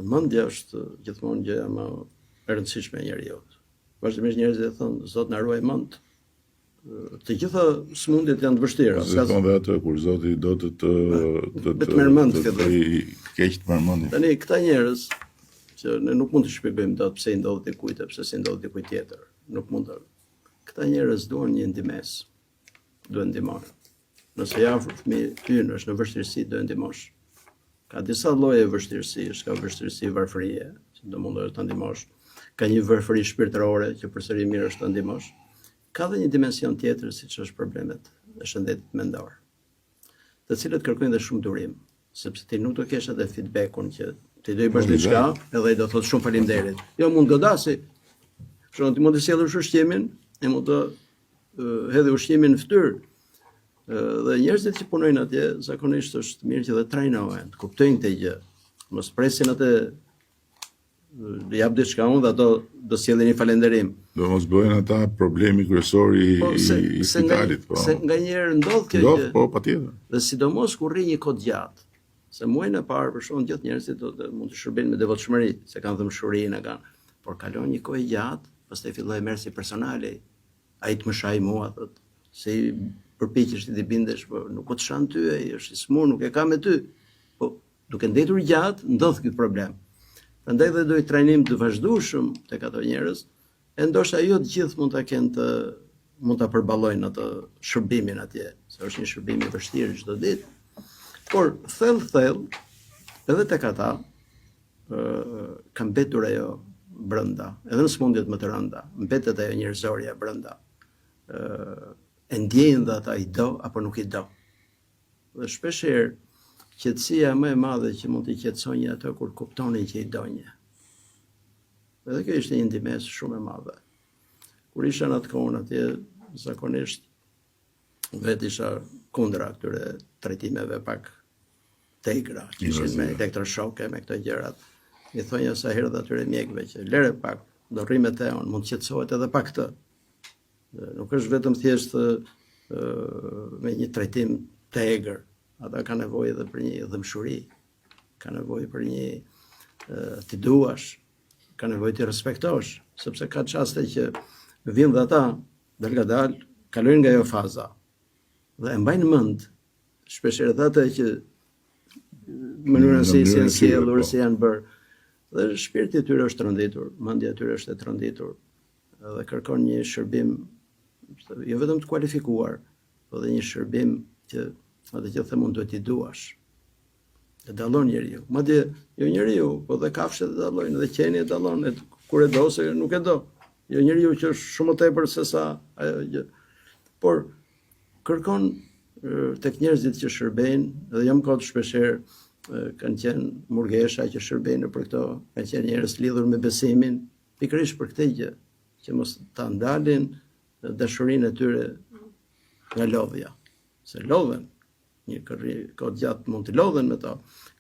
Mendja është gjithmonë gjëja më e rëndësishme e njeriut. Vazhdimisht njerëzit e thonë, Zot na ruaj mendtë. Të gjitha sëmundjet janë të vështira. Se thonë dhe atë kur Zoti do të të të të merr mendtë të të keq të merr mendjen. Tani këta njerëz që ne nuk mund të shpjegojmë dot pse i ndodh dikujt e pse s'i ndodh dikujt tjetër. Nuk mund të. Këta njerëz duan një ndihmesë. Duhen ndihmuar. Nëse i afërmi ynë është në vështirësi, do e ndihmosh. Ka disa lloje vështirësish, ka vështirësi varfërie, që do mundohesh ta ndihmosh. Ka një varfëri shpirtërore që përsëri mirë është ta ndihmosh. Ka dhe një dimension tjetër, siç është problemet e shëndetit mendor, të cilët kërkojnë dhe shumë durim, sepse ti nuk do kesh edhe feedbackun që ti do i bësh po, diçka edhe ai do thotë shumë faleminderit. Jo, mund të godasi. Shumë ti mund të sjellësh ushqimin, e mund të hedhi ushqimin në fytyrë. Dhe njerëzit që punojnë atje zakonisht është mirë që dhe trajnohen, të kuptojnë këtë gjë. Mos presin atë do jap diçka unë dhe ato do sjellin një falënderim. Do mos bëhen ata problemi kryesor i po, se, i spitalit, po. Se nganjëherë ndodh kjo gjë. Ndodh, po, patjetër. Dhe sidomos kur rri një kohë të gjatë. Se muajin e parë për shembull gjithë njerëzit do të mund të shërbejnë me devotshmëri, se kanë dhembshurinë, kanë. Por kalon një kohë e gjatë, pastaj fillon e merr si personale. Ai të më shajë mua, thotë, se i përpiqesh ti t'i bindesh, po nuk po të shan ty, ai është i sëmurë, nuk e ka me ty. Po duke ndejtur gjatë, ndodh ky problem. Prandaj dhe do një trajnim të vazhdueshëm tek ato njerëz, e ndoshta jo të gjithë mund ta kenë të mund ta përballojnë atë shërbimin atje, se është një shërbim i vështirë çdo ditë. Por thellë thellë edhe tek ata ë ka mbetur ajo brenda, edhe në sëmundjet më të rënda, mbetet ajo njerëzorja brenda. ë e ndjejnë dhe ata i do apo nuk i do. Dhe shpesh herë qetësia më e madhe që mund t'i qetësonje ato kur kuptonin që i donje. Dhe kjo ishte një ndihmesë shumë e madhe. Kur isha në atë kohën atje, zakonisht vetë isha kundra këtyre trajtimeve pak të egra, që ishin me elektroshoke, me këto gjërat. I thonja sa herë dhe atyre mjekëve që lëre pak, do rri me të unë, mund të qetësohet edhe pak këtë. Nuk është vetëm thjesht me një trajtim të egër. Ata kanë nevojë edhe për një dhembshuri, kanë nevojë për një t'i duash, kanë nevojë t'i respektosh, sepse ka çaste që vijnë dhe ata dalngadalë, kalojnë nga ajo faza dhe e mbajnë mend shpesh herë dhe atë që mënyrën se si janë sjellur, po. si janë bërë. Dhe shpirti i tyre është tronditur, mendja e tyre është e tronditur dhe kërkon një shërbim jo vetëm të kualifikuar, po dhe një shërbim që atë që them unë duhet t'i duash. E dallon njeriu. Madje jo njeriu, po dhe kafshët e dallojnë, dhe qeni e dallon, e kur e do ose nuk e do. Jo njeriu që është shumë më tepër se sa ajo gjë. Por kërkon tek njerëzit që shërbejnë, dhe jo më kot shpeshherë kanë qenë murgesha që shërbejnë nëpër këto, kanë qenë njerëz lidhur me besimin, pikërisht për këtë gjë, që mos ta ndalin dashurinë e tyre nga lodhja. Se lodhen, një kohë të gjatë mund të lodhen me to,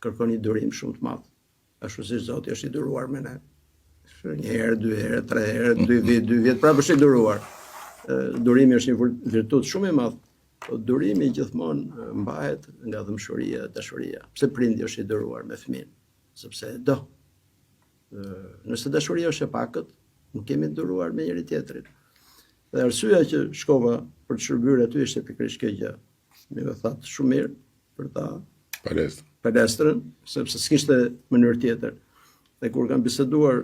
kërkon një durim shumë të madh. Ashtu si Zoti është i duruar me ne. Një herë, dy herë, tre herë, dy vjet, dy vjet, prapë është i duruar. Durimi është një virtut shumë i madh. Po durimi gjithmonë mbahet nga dhembshuria, dashuria. Pse prindi është i duruar me fëmijën? Sepse e do. Nëse dashuria është e pakët, nuk jemi të duruar me njëri tjetrin. Dhe arsyeja që shkova për të shërbyer aty ishte pikërisht kjo gjë. Më thatë shumë mirë për ta palestrën. Palestrën, sepse s'kishte mënyrë tjetër. Dhe kur kam biseduar,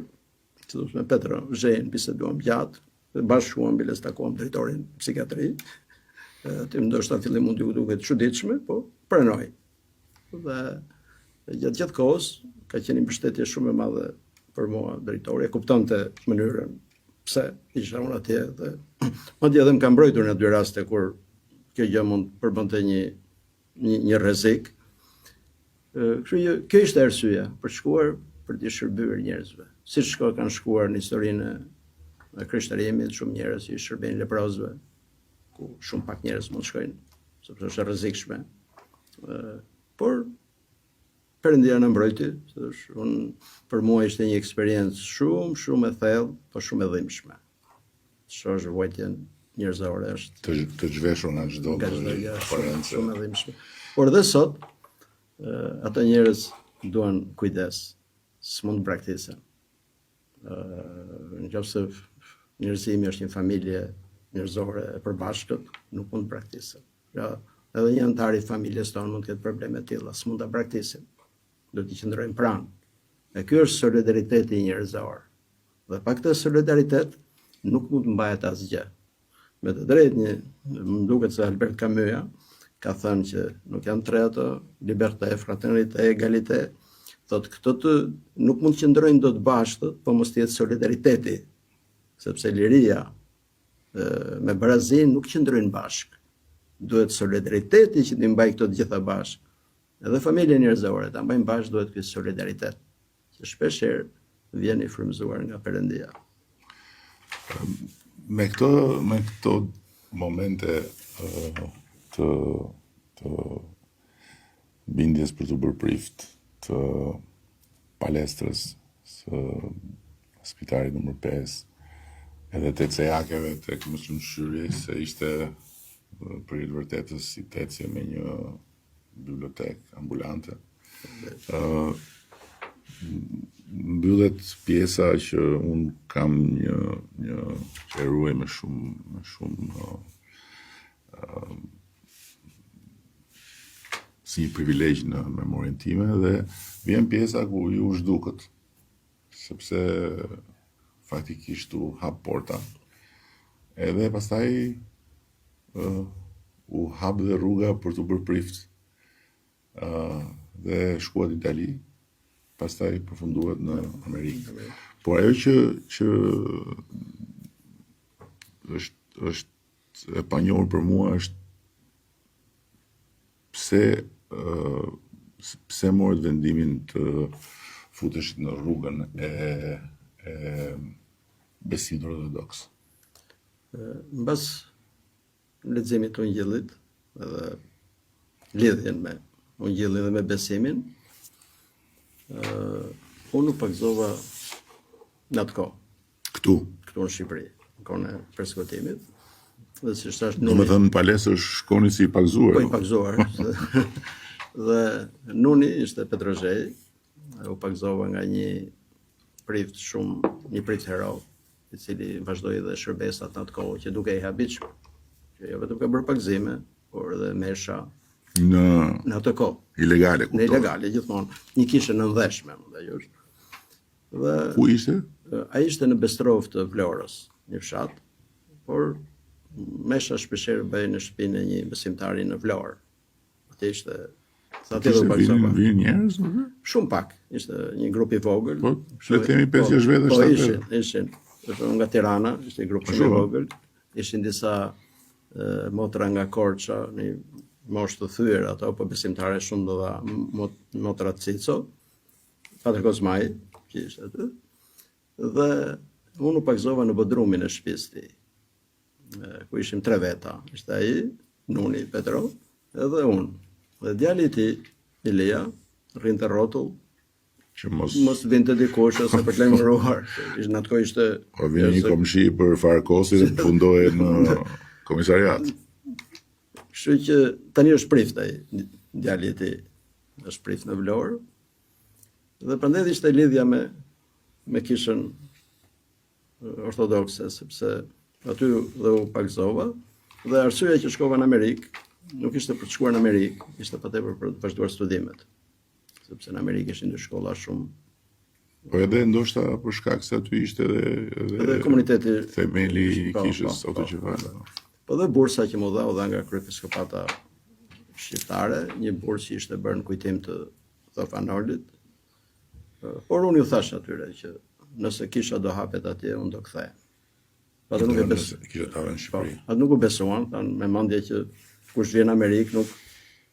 sidomos me Petro Zhejin, biseduam gjatë, dhe bashkë shkuam biles takuam drejtorin psikiatri. Aty ndoshta fillim mund t'ju duket çuditshme, po pranoi. Dhe gjatë gjithë kohës ka qenë një mbështetje shumë e madhe për mua drejtori, e kuptonte mënyrën pse isha unë atje dhe madje edhe më ka mbrojtur në dy raste kur kjo gjë mund të përbënte një një, një rrezik. Kështu që kjo ishte arsyeja për të shkuar për t'i shërbyer njerëzve. Siç shko kanë shkuar në historinë e krishterimit, shumë njerëz që i shërbejnë leprozëve, ku shumë pak njerëz mund të shkojnë, sepse është e rrezikshme. Por Perëndia na mbrojti, se është unë për mua ishte një eksperiencë shumë shumë e thellë, po shumë e dhimbshme. Të shohësh vuajtjen njerëzore është të të zhveshur nga çdo lloj aparence. Shumë e dhimbshme. Por dhe sot ata njerëz duan kujdes. S'mund të braktisen. Në qoftë se njerëzimi është një familje njerëzore e përbashkët, nuk mund të braktisen. Pra, edhe një anëtar i familjes tonë mund të ketë probleme të tilla, s'mund ta braktisim. Do t'i qëndrojmë pranë. E ky është solidariteti njerëzor. Dhe pa këtë solidaritet nuk mund të mbahet asgjë. Me të drejtë një, më duket se Albert Camus ka thënë që nuk janë tre ato, liberté, fraternité, égalité, thotë këto të nuk mund të qëndrojnë dot bashkë, po mos të jetë solidariteti, sepse liria me barazinë nuk qëndrojnë bashkë. Duhet solidariteti që t'i mbajë këto të gjitha bashkë. Edhe familjen njerëzore ta mbajnë bashkë duhet ky solidaritet. Që shpesh herë vjen i frymëzuar nga Perëndia. Me këto me këto momente të të bindjes për t'u bërë prift të palestrës së spitalit numër 5 edhe të ecejakeve tek Myslym Shyri se ishte për hir të vërtetës si të ecje me një bibliotekë ambulante. Ë mbyllet pjesa që unë kam një një që e ruaj me shumë me shumë uh, si një privilegj në memorien time dhe vjen pjesa ku ju u zhdukët sepse faktikisht u hap porta edhe pastaj uh, u hap dhe rruga për t'u bërë prift uh, dhe shkuat në Itali, pastaj përfunduat në Amerikë. Por ajo që që është është e panjohur për mua është pse uh, pse morët vendimin të futeshit në rrugën e e besimit ortodoks. Mbas leximit të Ungjillit edhe lidhjen me Ungjillin dhe me besimin, uh, unë u pagëzova në atë kohë. Këtu? Këtu në Shqipëri, në kohën e persekutimit. Dhe si thashë nuni... Domethënë në palestër shkoni si i pagëzuar. Po i pagëzuar. dhe nuni ishte Petro Zheji, u pagëzova nga një prift shumë, një prift hero, i cili vazhdoi dhe shërbesat në atë kohë, që dukej i habitshme, që jo vetëm ka bërë pagëzime, por edhe mesha në në atë kohë. Ilegale, kuptohet. Në ilegale gjithmonë, një kishë e nëndheshme, mund të thuash. Dhe ku ishte? Ai ishte në Bestrovë të Vlorës, një fshat, por mesha shpeshherë bëhej në shtëpinë e një besimtari në Vlorë. Atë ishte Sa të do pagëzova. Vinin njerëz, nuk Shumë pak, ishte një grup i vogël. Po, le të themi 5-6 vetë, po, ishin, ishin. Ishte nga Tirana, ishte një grup shumë i vogël. Ishin disa e, motra nga Korça, një moshë të thyer ato, po besimtare shumë të dha mot, motra Cico, Patër Kozmai, që ishte aty. Dhe unë u pagëzova në bodrumin e shtëpisë tij. ku ishim tre veta, ishte ai, Nuni, Petro, edhe unë. Dhe djali i tij, Ilia, rrinte rrotull, që mos mos vinte dikush ose për të lajmëruar. Ishte në atë kohë ishte Po vjen një komshi për farë kosi dhe përfundoje në komisariat. Kështu që tani është prift ai, djali i tij është prift në Vlorë. Dhe prandaj ishte lidhja me me kishën ortodokse, sepse aty dhe u pagëzova, dhe arsyeja që shkova në Amerikë, nuk ishte për të shkuar në Amerikë, ishte patjetër për të vazhduar studimet, sepse në Amerikë ishin dy shkolla shumë Po edhe ndoshta për shkak se aty ishte edhe edhe, edhe komuniteti themeli i po, kishës po, po, autoqefale. Po, po dhe bursa që m'u dha u dha nga kryepiskopata shqiptare, një bursë që ishte bërë në kujtim të Theofan Nolit, Por unë ju thashë atyre që nëse kisha do hapet atje, unë do kthehem. Po ata nuk e besuan. Kisha të hapet në Shqipëri. Po, ata nuk u besuan, thanë me mendje që kush vjen në Amerikë nuk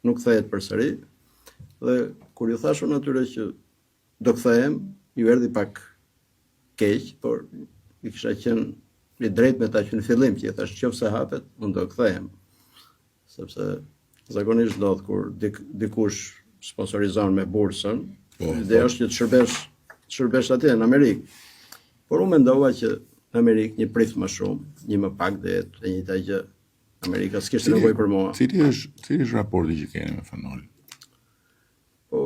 nuk kthehet përsëri. Dhe kur ju thashë unë atyre që do kthehem, ju erdhi pak keq, por i kisha qenë i drejtë me ta që në fillim që i thashë qoftë se hapet, unë do kthehem. Sepse zakonisht ndodh kur dik, dikush sponsorizon me bursën, po, ideja po. është që të shërbesh, të shërbesh atje në Amerikë. Por unë mendova që në Amerikë një prift më shumë, një më pak do jetë e njëjta gjë. Amerika s'kishte nevojë për mua. Cili është, cili është raporti që keni me Fan Nolin? Po,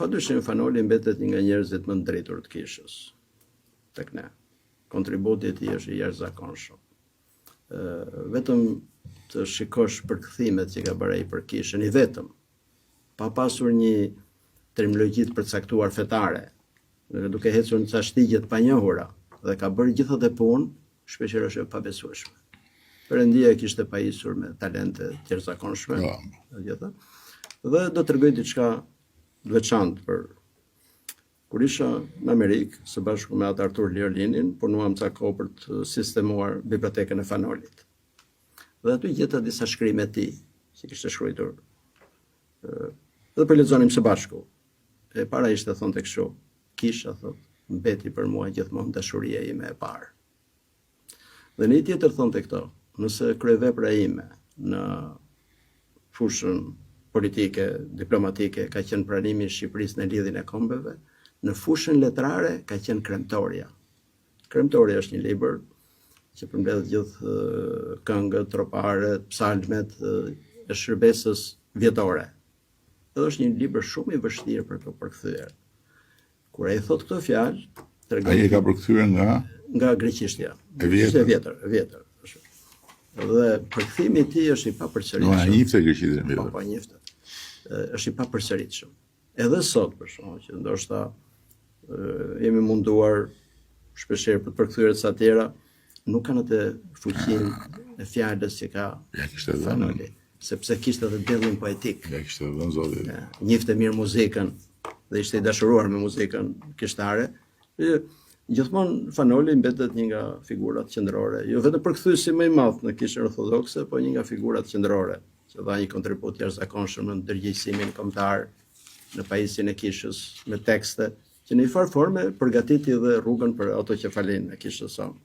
Pa dyshim Fan Noli mbetet një nga njerëzit më të ndritur të kishës tek ne. Kontributi i tij është i jashtëzakonshëm. Ë vetëm të shikosh përkthimet që ka bërë ai për kishën i vetëm, pa pasur një terminologji të përcaktuar fetare, duke ecur në ca shtigje të panjohura dhe ka bërë gjithë atë punë, shpeshherë është e pabesueshme. Perëndia e kishte pajisur me talente të jashtëzakonshme, po. të gjitha. Dhe do të tregoj diçka të veçantë për kur isha në Amerikë, së bashku me atë Artur Liolinin, punuam ca kohë për të sistemuar bibliotekën e Fan Nolit. Dhe aty gjeta disa shkrime të tij që kishte shkruar. Dhe po lexonim së bashku. E para ishte thonte kështu, kisha thot, mbeti për mua gjithmonë dashuria ime e parë. Dhe në një tjetër thonte këto, nëse kryevepra ime në fushën politike, diplomatike, ka qenë pranimi i Shqipërisë në Lidhjen e Kombeve, në fushën letrare ka qenë Kremtorja. Kremtorja është një libër që përmbledh gjithë këngët, troparet, psalmet e shërbesës vjetore. Edhe është një libër shumë i vështirë për t'u përkthyer. Kur ai thot këto fjalë, tregon Ai e ka përkthyer nga nga greqishtja. E vjetër. E vjetër, e vjetër. Dhe përkthimi i tij është i papërsëritshëm. No, ai njihte greqishtën e vjetër. Po, po, njihte. Është i papërsëritshëm. Edhe sot për shembull, që ndoshta jemi munduar shpeshherë për të përkthyer ca tjera, nuk kanë atë fuqinë e fjalës që ka. Ja kishte dhënë. Sepse kishte edhe dellin poetik. Ja kishte dhënë Zoti. Njihte mirë muzikën dhe ishte i dashuruar me muzikën kishtare. Gjithmonë Fan Noli mbetet një nga figurat qendrore, jo vetëm përkthyesi më i madh në kishën ortodokse, po një nga figurat qendrore që dha një kontribut të jashtëzakonshëm në ndërgjegjësimin kombëtar, në pajisjen e kishës me tekste, që në një farë forme përgatiti dhe rrugën për autoqefalinë e kishës sonë.